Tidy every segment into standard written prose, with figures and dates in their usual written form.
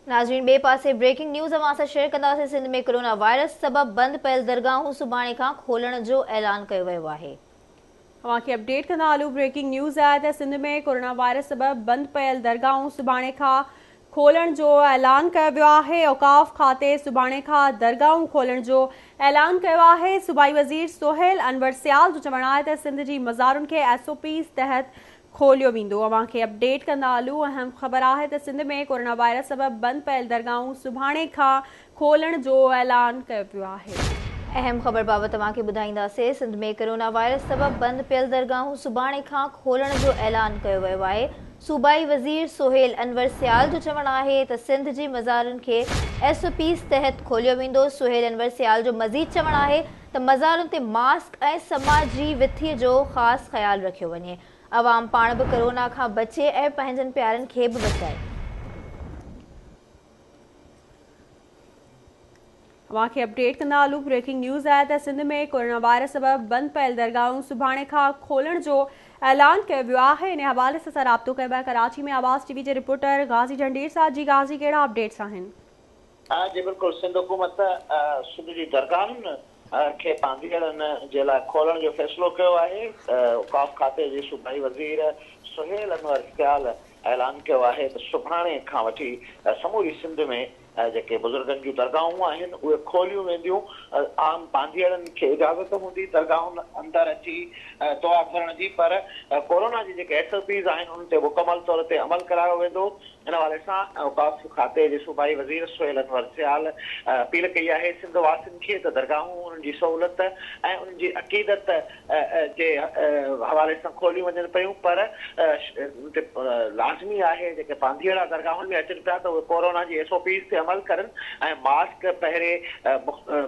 ناظرين ٻئي پاسي بريڪنگ نيوز اوهان سان شيئر ڪنداسين سنڌ ۾ ڪرونا وائرس سبب بند پيل درگاهون سڀاڻي کان کولڻ جو اعلان ڪيو ويو آهي. اوهان کي اپڊيٽ ڪندا هلون بريڪنگ نيوز آهي ته سنڌ ۾ ڪرونا وائرس سبب بند پيل درگاهون سڀاڻي کان کولڻ جو اعلان ڪيو ويو آهي اوقاف کاتي سڀاڻي کان درگاهون کولڻ جو اعلان ڪيو آهي صوبائي وزير سهيل انور سيال جو چوڻ آهي ته سنڌ جي مزارن کي ايس او پيز تحت کوليو ويندو. اوهان کي اپڊيٽ ڪندا هلون اهم خبر آهي ته سنڌ ۾ ڪورونا وائرس سبب بند پيل درگاهون سڀاڻي کان کولڻ جو اعلان ڪيو ويو آهي. اهم خبر بابت اوهان کي ٻڌائينداسين سنڌ ۾ ڪورونا وائرس سبب بند پيل درگاهون سڀاڻي کان کولڻ جو اعلان ڪيو ويو آهي صوبائي وزير سهيل انور سيال جو چوڻ آهي ته سنڌ جي مزارن کي ايس او پيز تحت کوليو ويندو سهيل انور سيال جو مزيد چوڻ آهي ته مزارن تي ماسڪ ۽ سماجي وٿيء جو خاص خيال رکيو وڃي، عوام پاڻ به ڪرونا کان بچي ۽ پنهنجن پيارن کي به بچائي. اوهان کي اپڊيٽ ڪندا هلون بريڪنگ نيوز آهي ته سنڌ ۾ ڪورونا وائرس سبب بند پيل درگاهون سڀاڻي کان کولڻ جو اعلان ڪيو ويو آهي ان حوالي سان اسان رابطو ڪيو آهي ڪراچي ۾ آواز ٽي وي جي رپورٽر غازي جهنڊير سان جي غازي ڪهڙا اپڊيٽس آهن. جي بلڪل سنڌ حڪومت سنڌ جي درگاهن کي پانڌيئڙن جي لاء کولڻ جو فيصلو ڪيو آهي، اوقاف کاتي جي صوبائي وزير سهيل انور سيال اعلان ڪيو آهي ته سڀاڻي کان وٺي سموري سنڌ ۾ جيڪي بزرگن جون درگاهون آهن اهي کوليون وينديون، عام پانڌيئڙن کي اجازت هوندي درگاهن اندر اچي دعا گهرڻ جي پر ڪورونا جي جيڪي ايس او پيز آهن انهن تي مڪمل طور تي عمل ڪرايو ويندو. ان حوالي سان اوقاف کاتي جي صوبائي وزير سهيل انور سيال اپيل ڪئي آهي سنڌ واسين کي ته درگاهون انهن جي سهولت ۽ انهن جي عقيدت جي حوالي سان کوليون وڃن پيون پر ان تي لازمي آهي جيڪي پانڌيئڙا درگاهن ۾ اچن پيا ته اهي ڪورونا جي ايس او پيز تي عمل ڪرن ۽ ماسڪ پهري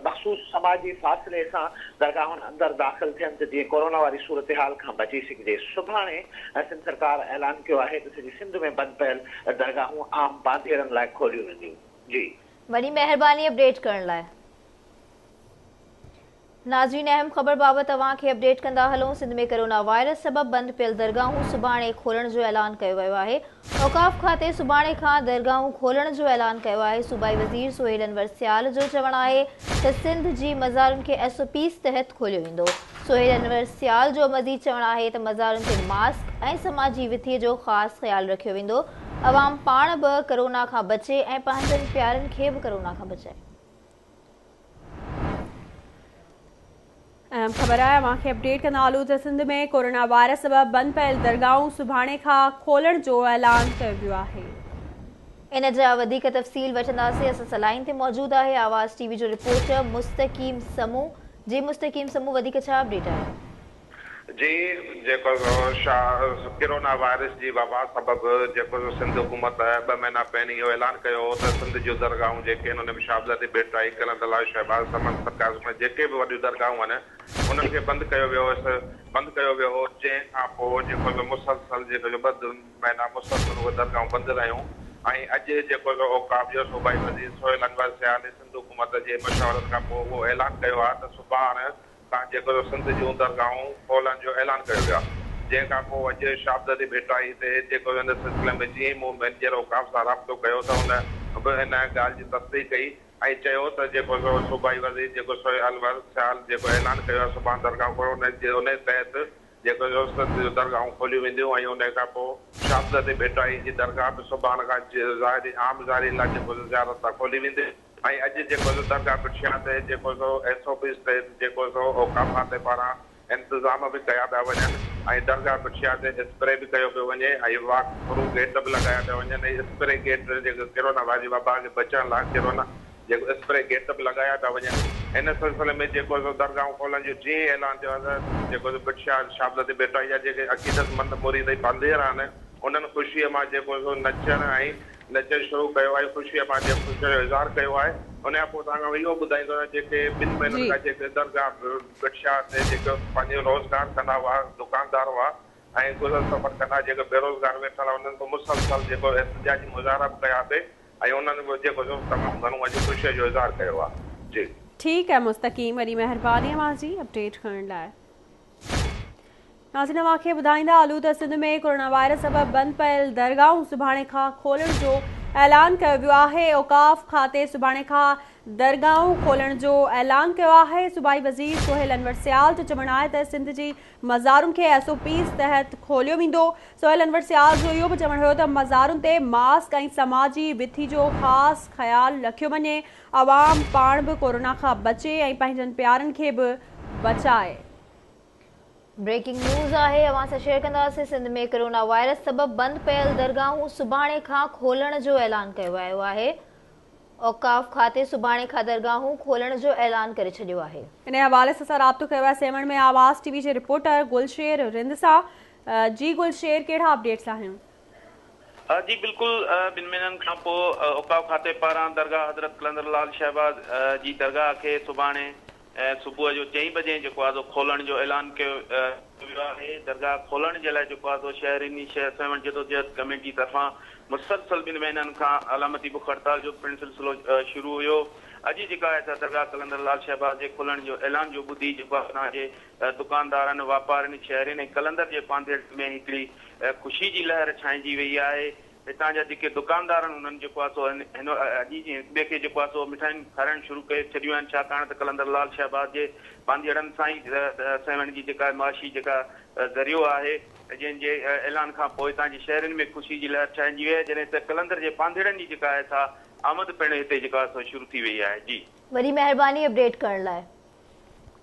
مخصوص سماجي فاصلي سان درگاهن اندر داخل ٿين ته جيئن ڪورونا واري صورتحال کان بچي سگهجي سڀاڻي سنڌ سرڪار اعلان ڪيو آهي ته سڄي سنڌ ۾ بند پيل درگاهون عام پانڌيئڙن لاء کوليون وينديون. جي. وڏي مهرباني اپڊيٽ ڪرڻ لاء. ناظرين اهم خبر بابت اوهان کي اپڊيٽ ڪندا هلون سنڌ ۾ ڪرونا وائرس سبب بند پيل درگاهون سڀاڻي کولڻ جو اعلان ڪيو ويو آهي اوقاف کاتي سڀاڻي کان درگاهون کولڻ جو اعلان ڪيو آهي صوبائي وزير سهيل انور سيال جو چوڻ آهي ته سنڌ جي مزارن کي ايس او پيز تحت کوليو ويندو سهيل انور سيال جو مزيد چوڻ آهي ته مزارن تي ماسڪ ۽ سماجي وٿي جو خاص خيال رکيو ويندو عوام پاڻ به ڪرونا کان بچي ۽ پنهنجن پيارن کي به ڪرونا کان بچائي. اهم خبر آهي اوهان کي اپڊيٽ ڪندا هلون ته سنڌ ۾ ڪورونا وائرس سبب بند پيل درگاهون سڀاڻي کان کولڻ جو اعلان ڪيو ويو آهي. ان جا وڌيڪ تفصيل وٺنداسين اسان سان لائين تي موجود آهي آواز ٽي وي جو رپورٽر مستقيم سمون جي مستقيم سمون وڌيڪ ڇا اپڊيٽ آهي. جي جيڪو سو ڪرونا وائرس جي وبا سبب جيڪو سو سنڌ حڪومت ٻه مهينا پهرين اهو اعلان ڪيو هو ته سنڌ جون درگاهون جيڪي آهن ان ۾ شاهبزادي ڀٽائي، قلندر لعل شهباز، سمن سرڪار سميت جيڪي به وڏيون درگاهون آهن انهن کي بند ڪيو ويو هو بند ڪيو ويو هو جنهن کان پوء جيڪو سو مسلسل جيڪو سو ٻه مهينا مسلسل اهي درگاهون بند رهيون ۽ اڄ جيڪو سو اوقاف جو صوبائي وزير سهيل انور سيال سنڌ حڪومت جي مشاورت کان پوء اهو اعلان ڪيو آهي ته سڀاڻ کان جيڪو سو سنڌ جون درگاهون کولڻ جو اعلان ڪيو ويو آهي، جنهن کان پوء اڄ شاهبزادي ڀٽائي تي جيڪو ان سلسلي ۾ جيئن ئي مون مئنيجر اوقاف سان رابطو ڪيو ته ان به ان ڳالهه جي تصديق ڪئي ۽ چيو ته جيڪو سو صوبائي وزير جيڪو سو انور سيال جيڪو اعلان ڪيو آهي سڀاڻ درگاهون کولڻ ان تحت جيڪو سو سنڌ جون درگاهون کوليون وينديون ۽ ان کان پوء شاهبزادي ڀٽائي جي درگاهه به سڀاڻ کان ظاهري عام زائرين لاء جيڪو سو زيارت لاء کولي ويندي. ۽ اڄ جيڪو سو درگاهه پٺيان تي جيڪو سو ايس او پيز تحت جيڪو سو اوقاف کاتي پاران انتظام به ڪيا پيا وڃن ۽ درگاهه پٺيان تي اسپري به ڪيو پيو وڃي ۽ واڪ ٿرو گيٽ به لڳايا پيا وڃن ۽ اسپري گيٽ جيڪو ڪرونا وائرس جي وبا کي بچڻ لاء ڪرونا جيڪو اسپري گيٽ به لڳايا پيا وڃن ان سلسلي ۾ جيڪو سو درگاهون کولڻ جو جيئن ئي اعلان ٿيو آهي ته جيڪو سو پٺيان شاهبزادي ڀٽائي جا جيڪي عقيدتمند مريد ۽ پانڌيئڙا آهن انهن خوشيء مان جيڪو سو نچڻ ۽ نچڻ شروع ڪيو آهي خوشيء مان جنهن خوشيء جو اظهار ڪيو آهي ان کان پوء توهان کان اهو ٻڌائيندو آهيان جيڪي ٻن مهينن کان جيڪي درگاهه ڀٽشاهه تي جيڪي پنهنجو روزگار ڪندا هئا دڪاندار هئا ۽ گذر سفر ڪندا جيڪي بيروزگار ويٺل هئا انهن به مسلسل جيڪو احتجاجي مظاهرا به ڪيا پئي ۽ انهن به جيڪو سو تمام گهڻو اڄ خوشيء جو اظهار ڪيو آهي جي. ٺيڪ آهي مستقيم وڏي مهرباني اوهان جي اپڊيٽ ڪرڻ لاء. ناظرين اوهان کي ٻڌائيندا هلون ته سنڌ ۾ ڪورونا وائرس سبب بند پيل درگاهون سڀاڻي کان کولڻ جو اعلان ڪيو ويو آهي. اوقاف کاتي سڀاڻي کان درگاهون کولڻ جو اعلان ڪيو آهي. صوبائي وزير سهيل انور سيال جو چوڻ آهي ته سنڌ جي مزارن کي ايس او پيز تحت کوليو ويندو. سهيل انور سيال جو اهو به چوڻ هيو ته مزارن تي ماسڪ ۽ سماجي وٿي جو خاص خيال رکيو وڃي. عوام پاڻ به ڪورونا کان بچي ۽ پنهنجن پيارن کي به بچائي. بريڪنگ نيوز آهي اوهان سان شيئر ڪنداسين سنڌ ۾ ڪرونا وائرس سبب بند پيل درگاهون سڀاڻي کان کولڻ جو اعلان ڪيو ويو آهي اوقاف کاتي سڀاڻي کان درگاهون کولڻ جو اعلان ڪري ڇڏيو آهي. انهي حوالي سان اسان رابطو ڪيو آهي سيوهڻ ۾ آواز ٽي وي جي رپورٽر گلشير رند سان جي گلشير ڪهڙا اپڊيٽس آهن. جي بلڪل ٻن مهينن کان پوء اوقاف کاتي پاران درگاهه حضرت قلندر لعل شهباز جي درگاهه کي سڀاڻي صبح جو چئين بجي جيڪو آهي سو کولڻ جو اعلان ڪيو ويو آهي. درگاهه کولڻ جي لاء جيڪو آهي سو شهرين شهر سيوهڻ جدوجهد ڪميٽي طرفان مسلسل ٻن مهينن کان علامتي بک هڙتال جو پڻ سلسلو شروع هيو. اڄ جيڪا آهي سا درگاهه قلندر لعل شهباز جي کولڻ جو اعلان جو ٻڌي جيڪو آهي اتان جي دڪاندارن، واپارين، شهرين ۽ قلندر جي پانڌيئڙن ۾ هڪڙي خوشي جي لهر ڇانئجي وئي آهي. هتان جا جيڪي دڪاندار آهن انهن جيڪو آهي سو هن اڄ ئي هڪ ٻئي کي جيڪو آهي سو مٺايون کارائڻ شروع ڪري ڇڏيون آهن ڇاڪاڻ ته قلندر لعل شهباز جي پانڌيئڙن سان ئي سيوهڻ جي جيڪا معاشي جيڪا ذريعو آهي جنهن جي اعلان کان پوء هتان جي شهرين ۾ خوشي جي لهر ڇانئجي وئي آهي جڏهن ته قلندر جي پانڌيئڙن جي جيڪا آهي سا آمد پڻ هتي جيڪا آهي سو شروع ٿي وئي آهي جي. وڏي مهرباني اپڊيٽ ڪرڻ لاء.